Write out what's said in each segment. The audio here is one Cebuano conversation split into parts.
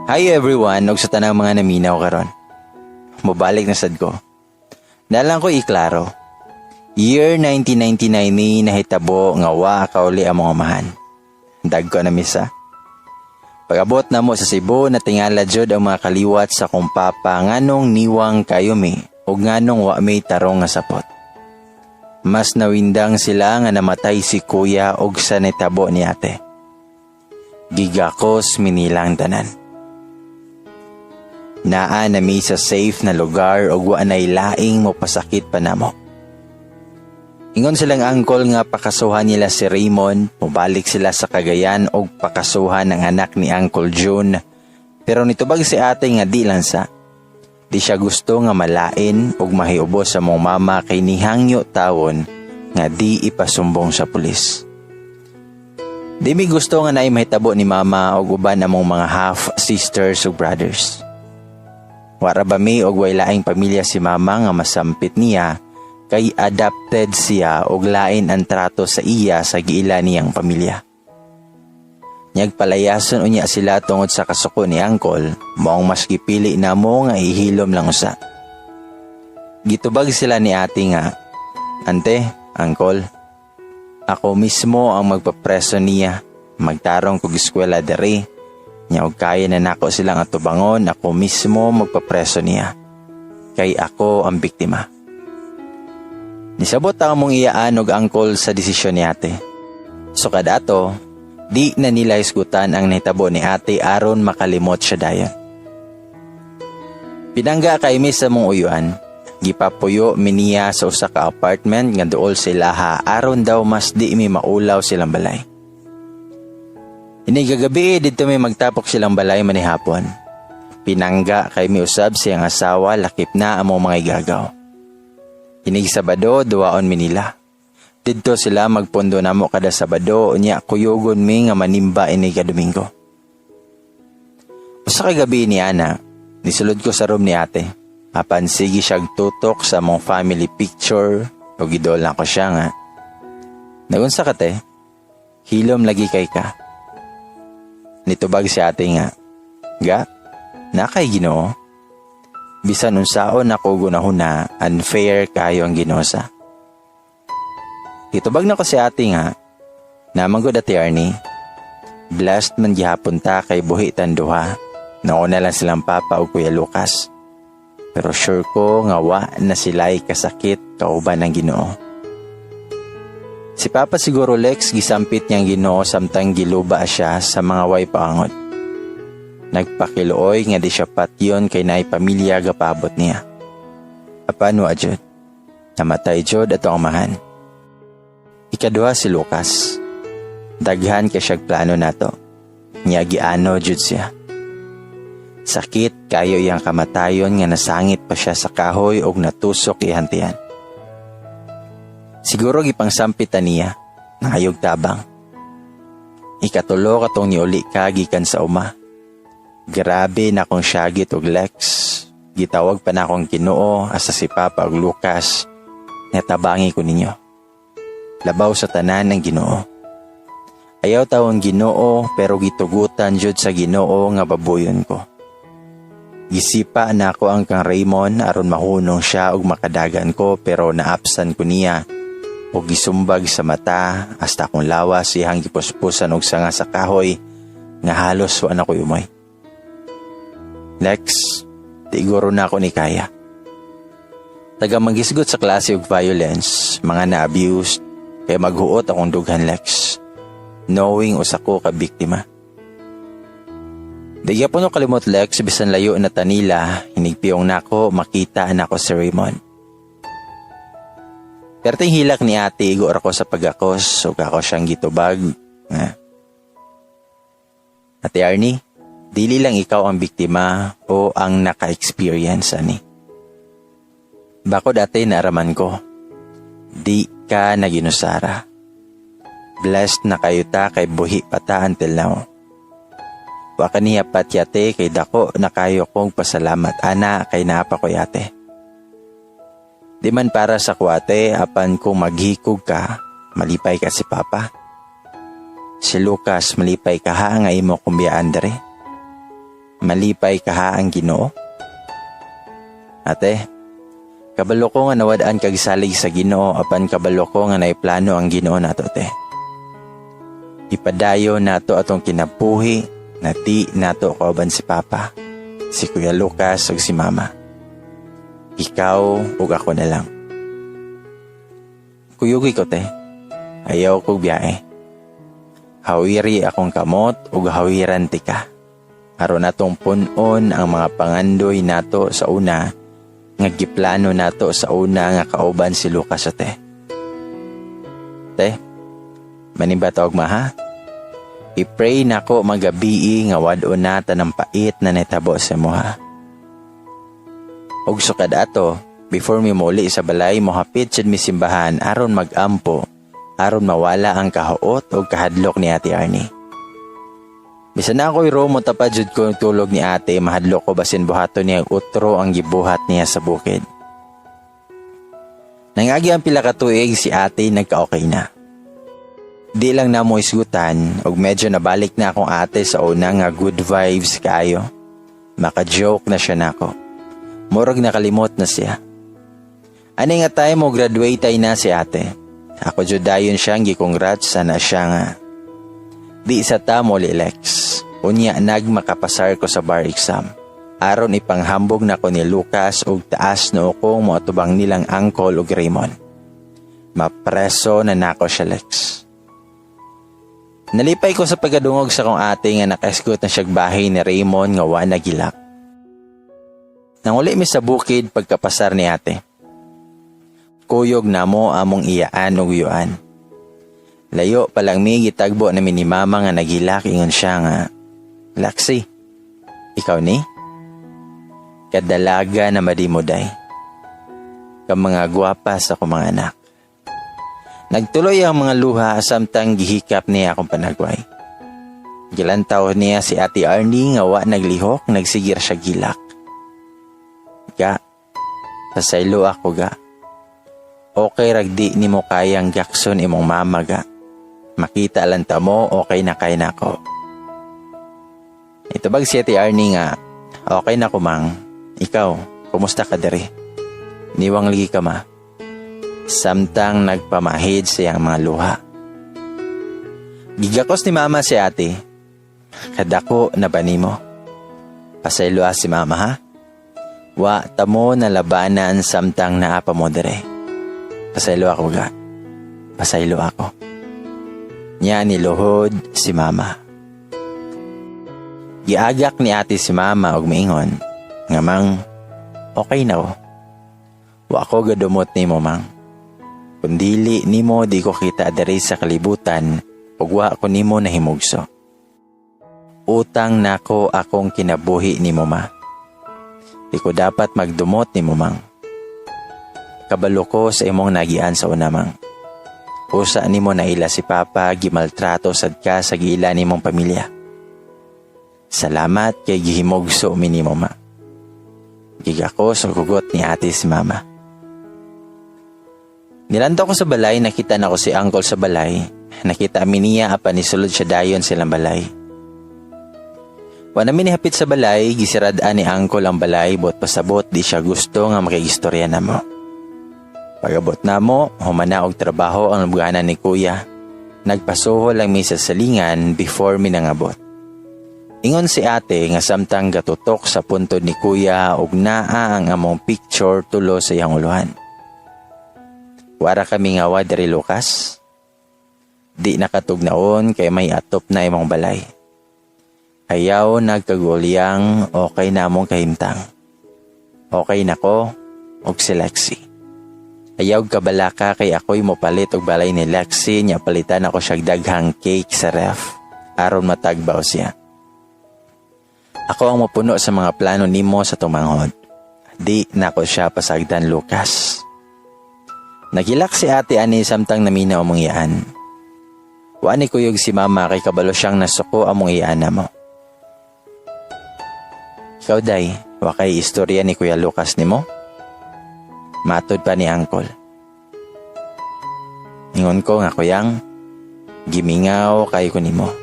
Hi everyone, ug sa tanang mga naminaw karon. Mobalik na sad ko. Naa lang koy iklaro. Year 1999 ni nahitabo nga wa kauli ang among amahan. Dagko na misa. Pag-abot namo sa Cebu, natingala jud ang mga kaliwat sa akong papa nganong niwang kayo mi ug nganong wa may tarong nga sapot. Mas nawindang sila nga namatay si kuya og sa nitabo ni ate. Gigakos mi nilang tanan. Naa na mi sa safe na lugar ug wa nay laing mopasakit pa namo. Ingon silang uncle nga pakasuhan nila si Raymond, mobalik sila sa Cagayan og pakasuhan ang anak ni Uncle June. Pero nitubag si ate nga di lang sa. Di siya gusto nga malain og mahiubos sa among mama kay nihangyo tawon nga di ipasumbong sa pulis. Di mi gusto nga naay mahitabo ni mama og uban among mga half sisters ug brothers. Wara ba mi og way laing pamilya si mama nga masampit niya kay adopted siya og lain ang trato sa iya sa giila niyang pamilya. Nyag palayason unya sila tungod sa kasuko ni Uncle, maong mas gipili namo nga ihilom lang usa. Gitubag sila ni ate nga, "Ante, Uncle, ako mismo ang magpapreso niya, magtarong kog eskwela dere, nya og kaya na nako silang atubangon, ako mismo magpapreso niya. Kay ako ang biktima." Nisabot ang among iyaan og uncle sa desisyon ni ate. So kadato, di na nila hisgutan ang nahitabo ni ate aron makalimot siya dayon. Pinangga kay mi sa among uyuan, gipapuyo mi niya sa usa ka apartment nga duol sa ilaha aron daw mas di mi maulaw silang balay. Inigagabi didto mi magtapok silang balay manihapon. Pinangga kay mi usab siyang asawa lakip na among mga igagaw. Inig Sabado, duwaon mi nila. Didto sila magpundo namo kada Sabado, unya kuyugon mi nga manimba inig Domingo. Usa ka gabi ni ana, nisulod ko sa room ni ate. Apan sige siyag tutok sa among family picture ug gidol ko siya nga, "Nagunsa ka, te? Hilom lagi kay ka." Nitubag si ate nga, "Ga, naa kay Ginoo. Bisan unsaon ako gunahuna, unfair kayo ang Ginoo sa." Gitubag nako si ate nga, "Naa man gud, Ate Arnie. Blessed man gihapon ta kay buhi tan duha. Nauna lang silang papa o Kuya Lucas. Pero sure ko nga wa na sila'y kasakit kauban ng Ginoo." Si Papa siguro, Lex, gisampit niyang Ginoo samtang giluba siya sa mga way paangod. Nagpakiluoy nga di siya patyon kay naay pamilya gapabot niya. Apan wa jud. Namatay jud ato ang amahan. Ikaduha si Lucas. Daghan kay siyag plano nato. Nya giano jud siya. Sakit kayo iyang kamatayon nga nasangit pa siya sa kahoy og natusok iyang tiyan. Siguro gipangsampit ta niya, nangayog tabang. Ikatulo katong niuli ka gikan sa uma. Grabe na akong syagit og Lex. Gitawag pa na akong Ginoo asa si Papa og Lucas. Natabangi ko ninyo. Labaw sa tanan ng Ginoo. Ayaw tawon Ginoo pero gitugutan jud sa Ginoo nga babuyon ko. Gisipa na ako ang kang Raymond aron mahunong siya og makadagan ko pero naapsan ko niya og gisumbag sa mata hasta akong lawas iyang gipuspusan og sanga sa kahoy nga halos wa na ko'y umoy. Lex, di guro na ako ni kaya. Taga manghisgot sa klase og violence, mga na-abused, kay maghuot akong dughan, Lex. Knowing usa ko ka biktima. Di gyapon ko kalimot, Lex, bisan layo na tanila, hinigpiyong nako makita nako si Raymond. Perting hilak ni ate, igo ra ko sa pagakos, ug ako siyang gitubag. Nga, "Ate Arnie, dili lang ikaw ang biktima o ang naka-experience ani. Bako dati naaraman ko, di ka naginusara. Blessed na kayo ta kay buhi pa ta until now. Wa ka niya patyate kay dako na kayo kong pasalamat ana kay naa pa ko ate. Di man para sa kwate apan kung maghikog ka, malipay ka si Papa. Si Lucas malipay ka ha nga imo kumbiyaan dere. Malipay ka ha ang Ginoo? Ate, kabalo ko nga nawad-an kag salig sa Ginoo, apan kabalo ko nga naiplano ang Ginoo nato, te. Ipadayo nato atong kinabuhi na di nato kauban si Papa, si Kuya Lucas ug si Mama. Ikaw ug ako na lang. Kuyugi ko, te. Ayaw kog biyahe. Hawiri akong kamot ug hawiran tika. Aron atong punon ang mga pangandoy nato sa una nga giplano nato sa una nga kauban si Lucas, ate. Te, manimba ta ugma ha? I-pray nako magabii nga wad-on na tanang pait na nitabo sa imo ha. Ug sukad ato, before mi muli sa balay, mohapit sad mi simbahan aron magampo, aron mawala ang kahuot o kahadlok ni Ate Arnie. Bisan na ako'y room, tapad jud ko tulog ni ate, mahadlok ko basin buhaton niya utro ang gibuhat niya sa bukid. Nangagi ang pila ka tuig, si ate nagka-okay na. Di lang na mo isgutan ug medyo nabalik na akong ate sa una nga good vibes kaayo. Maka-joke na siya nako. Murag nakalimot na siya. Ani nga time mo graduate ay na si ate. Ako jud dayon siyang gi-congrats sana siya nga. Di sa ta mo Lex. Unya nag makapasar ko sa bar exam. Aron ipanghambog nako ni Lucas og taas noo kong moatubang nilang uncle ug Raymond. Mapreso na nako siya, Lex. Nalipay ko sa pagkadungog sa kong ate nga nakaisgot na siyag bahay ni Raymond nga wa nagilak. Nanguli mi sa bukid pagkapasar ni ate. Kuyog namo among iyaan ug uyuan. Layo pa lang mi, gitagbo na mi ni mama nga nagilak. Ingon siya nga, "Laxi, ikaw ni? Kadalaga na madimuday. Ka mga gwapa sa akong mga anak." Nagtuloy ang mga luha samtang gihikap niya akong panagway. Gilantaw niya si Ate Arnie nga wa naglihok, nagsigir siya gilak. "Ga, pasaylo ako, ga. Okay ragdi nimo kayang gakson imong mama, ga. Makita lang ta mo, okay na kay nako." Itubag si Ate Arnie nga, "Okay na kumang, ikaw, kumusta ka diri? Niwang ligi ka, ma." Samtang nagpamahid siyang mga luha. Gigakos ni mama si ate. "Kadako na ba nimo? Pasaylo si mama ha? Wa tamo na labanan samtang naa pa mo dere. Pasaylo ako, ga. Pasaylo ako." Nya niluhod si mama. Giagak ni ate si mama og miingon nga, "Mang, okay na ko. Wa ko gadumot nimo, mang. Kung dili nimo, di ko kita diri sa kalibutan ug wa ko nimo nahimugso. Utang nako akong kinabuhi nimo, ma. Di ko dapat magdumot nimo, mang. Kabalo ko sa imong nagian sa una, mang. Usa nimo naila si Papa, gimaltrato sad ka sa giila nimong pamilya. Salamat kay gihimugso mi nimo, ma." Gigakos og hugot ni ate si mama. Nilantaw ko sa balay, nakita na ko si uncle sa balay. Nakita mi niya apan nisulod siya dayon silang balay. Wa na mi nihapit sa balay, gisirad-an ni uncle ang balay, buot pasabot di siya gusto nga makigistorya namo. Pag-abot namo, humana og trabaho ang lubganan ni kuya. Nagpasuhol lang mi sa salingan before mi nangabot. Ingon si ate nga samtang gatutok sa puntod ni kuya ug naa ang among picture tulo sa iyang uluhan. "Wara kami nga wa diri, Lucas. Di nakatugnaon kay may atop na imong balay. Ayaw nagkagulyang, okay na among kahimtang. Okay na ko og si Lexi. Ayaw kabalaka kay ako'y mopalit og balay ni Lexi niya, palitan ako siya daghang cake sa ref aron matagbaw siya. Ako ang mapuno sa mga plano nimo sa tumanghod. Di nako siya pasagdan, Lucas." Nagilak si ate ani samtang naminaw among iyaan. Wa ni kuyog si mama kay kabalo siyang nasuko among iyaan namo. "Ikaw day, wa kay istorya ni Kuya Lucas nimo?" Matod pa ni uncle. Ingon ko nga, "Kuyang, gimingaw kay ko nimo.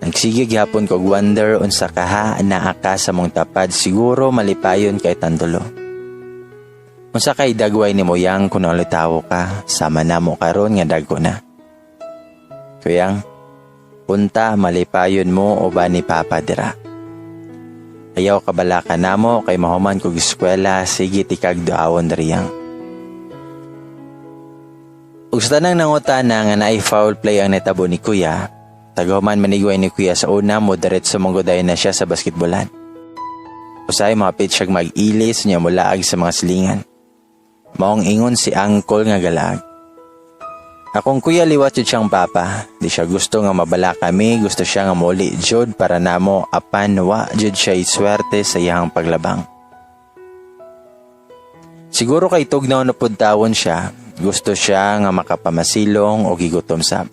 Nagsige gihapon kog wonder unsa kaha naa ka sa mong tapad, siguro malipayon kay tandulo. Unsa kay dagway ni Muyang kung naulitawo ka sama namo karon nga dagko na. Kuyang, punta malipayon mo o ba ni Papa dira. Ayaw kabalaka namo kay mahuman kog eskwela, sige tikag duawon diriyang. Ug sa tanang nangutana nga naay foul play ang netabo ni Kuya, tagahuman manigway ni Kuya sa una mo diretso mangguday na siya sa basketbolan. Usahay mahapit siyang mag-ilis niya mulaag sa mga silingan. Maong ingon si Uncle nga galaag. Akong kuya liwat jud siyang papa. Di siya gusto nga mabala kami, gusto siya nga muli jud para namo apan wa jud siya iswerte sa iyang paglabang. Siguro kay tugnaw na pud tawon siya, gusto siya nga makapamasilong o gigutom sab.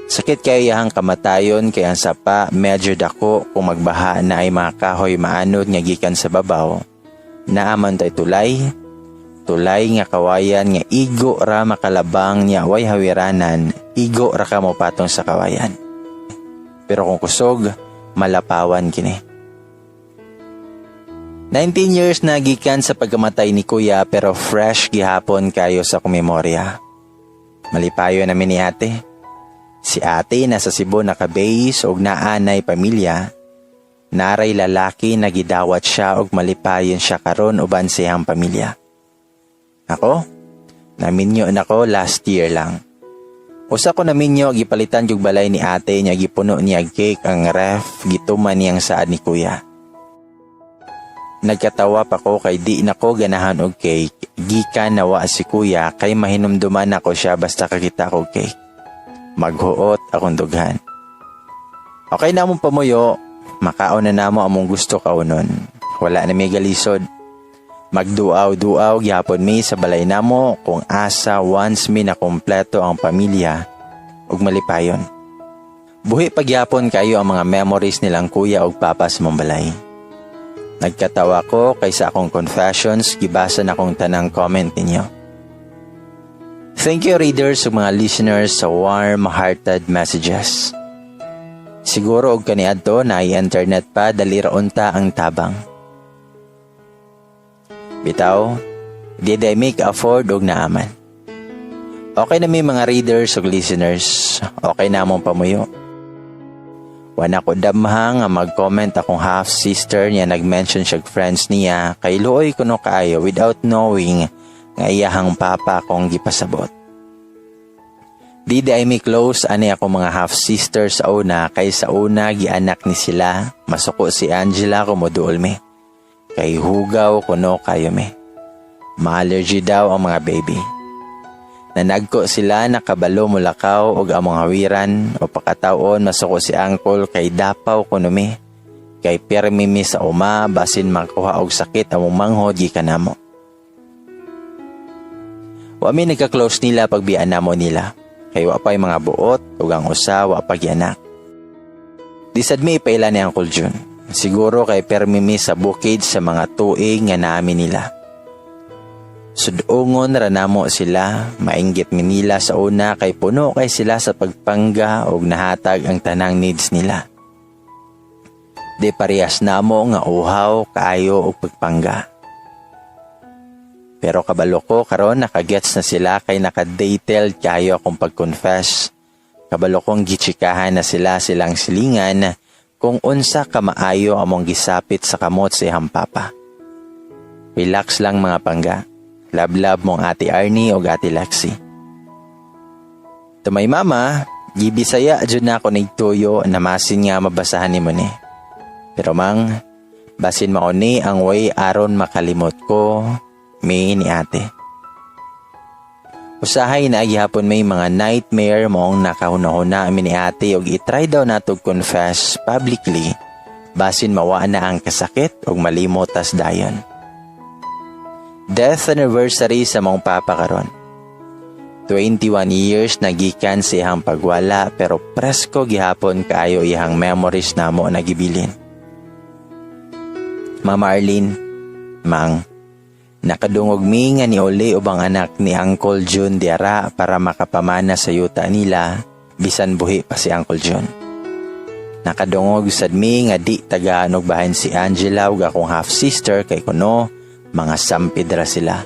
Sakit kay iyang kamatayon kay ang sapa medyo dako, kung magbaha na ay mga kahoy maanod nga gikan sa babaw. Naaman tay tulay, tulay nga kawayan nga igo ra makalabang niya way hawiranan, igo ra ka mo patong sa kawayan. Pero kung kusog, malapawan kini. 19 years na gikan sa pagkamatay ni Kuya pero fresh gihapon kayo sa akong memorya. Malipayo namin ni ate. Si ate nasa Cebu naka-base og naanay pamilya. Naray lalaki na gidawat siya og malipayon siya karon uban sa iyang pamilya. Ako? Naminyo nako last year lang. Usa ko naminyo, gipalitan yung balay ni ate niya, gipuno niya cake ang ref, gituman niyang saad ni Kuya. Nagkatawa pa ko kay di nako ganahan og cake, gikan nawa si Kuya kay mahinumduman ako siya basta kakita ko cake. Maghuot akong dughan. Okay na among pamuyo, makaon na namo among gusto kaunon. Wala na may galisod. Magduaw-duaw gihapon mi sa balay namo kung asa once mi na kompleto ang pamilya ug malipayon. Buhi pagyapon kayo ang mga memories nilang kuya ug papa sa mong balay. Nagkatawa ko kay sa akong confessions gibasa na akong tanang comment ninyo. Thank you, readers ug mga listeners, sa warm-hearted messages. Siguro og kaniadto na internet pa, dali ra unta ang tabang. Bitaw, di day make afford og naaman. Okay na mi mga readers ug listeners, okay na among pamuyo. Wala ko damha nga mag-comment akong half-sister niya, nag-mention siya friends niya kay luoy kuno kaayo without knowing nga iyahang papa akong gipasabot. Di di ay mi close ani ako mga half-sister sa una kay sa una gianak ni sila, masuko si Angela kung moduol mi. Kay hugaw kuno kayo mi. Ma-allergy daw ang mga baby. Nanagko sila nakabalo mulakaw og among hawiran o pakataon masuko si Uncle kay dapaw kuno mi. Kay pirmi mi sa uma basin makuha og sakit among manghod gikan namo. Wa mi nagka-close nila pagbiyaan namo nila. Kay wa pa'y mga buot ug ang usa wa pa gianak. Di sad mi ipaila ni Uncle Jun. Siguro kay permi mi sa bukid sa mga tuig nga namin nila. Sudungon ra namo sila, mainggit mi nila sa una kay puno kay sila sa pagpangga ug nahatag ang tanang needs nila. Di parehas namo nga uhaw kaayo og pagpangga. Pero kabalo ko karon nakagets na sila kay naka-detailed kayo akong pag-confess. Kabalo kong gitsikahan na sila silang silingan kung unsa ka maayo among gisapit sa kamot sa iyang papa. Relax lang, mga pangga. Love-love mong Ate Arnie o Ate Lexi. To my mama, gibisaya jud na ako nigtuyo na masin nga mabasahan nimo ni. Pero mang, basin mao ni ang way aron makalimot ko mi ni ate. Usahay na gihapon may mga nightmare mong nakahuna-huna mi ni ate og itry daw natog confess publicly basin mawa na ang kasakit og malimot tas dayon. Death anniversary sa mong papa karon. 21 years na gikan sa iyang pagwala pero presko gihapon kaayo iyang memories namo nagibilin. Mama Arlene, Mang, nakadungog mi nga niuli ubang anak ni Uncle June diara para makapamana sa yuta nila bisan buhi pa si Uncle June. Nakadungog sad mi nga di tagaan og bahin si Angela ug akong half sister kay kuno mga sampid ra sila.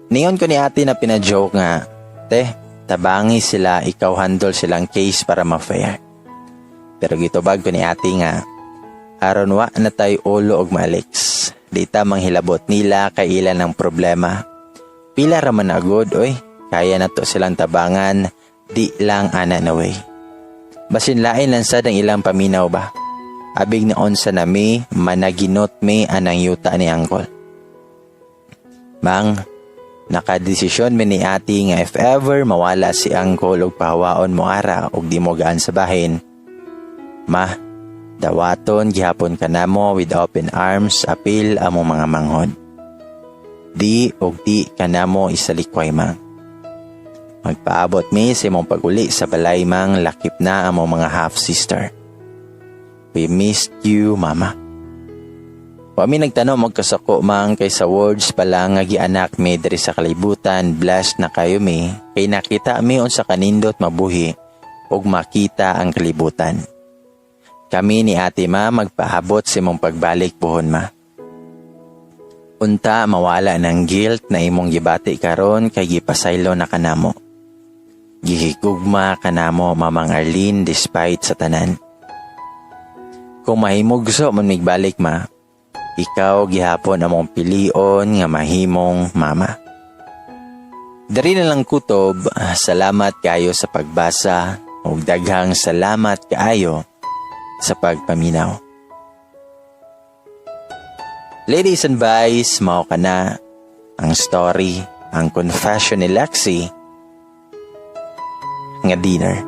Ningon ko ni ate na pina-joke nga, "Te, tabangi sila, ikaw handle silang case para ma-fair." Pero gitubag ko ni ate nga, "Aron wa na tayo ulo og Malix. Di ta manghilabot nila kay ilan ang problema. Pila ra man agod, oy, kaya na to silang tabangan, di lang ana na way." Basin lain lang sad ang ilang paminaw ba. Abig na unsa na mi, managinot mi anang yuta ni Uncle. Mang, nakadesisyon mi ni ate nga if ever mawala si Uncle ug pahawaon mo ara ug di mo gaan sa bahin, ma, dawaton gihapon ka namo with open arms apil among mga manghod. Di ug di ka namo isalikway, mang. Magpaabot mi sa imong pag-uli sa balay, mang, lakip na among mga half-sister. We missed you, Mama. Wa mi nagtanom og kasako, mang, kay sa words pa lang nga gianak mi diri sa kalibutan, blessed na kayo mi kay nakita mi unsa kanindot mabuhi ug makita ang kalibutan. Kami ni ate, ma, magpaabot sa imong pagbalik puhon, ma. Unta mawala ng guilt na imong gibati karon kay gipasaylo na kanamo. Gihigugma kanamo, Mamang Arlene, despite sa tanan. Kung mahimugso man migbalik, ma, ikaw gihapon among pilion nga mahimong mama. Dari na lang kutob, salamat kayo sa pagbasa ug daghang salamat kaayo sa pagpaminaw. Ladies and boys, mao kana ang story, ang confession ni Lexi nga dinner.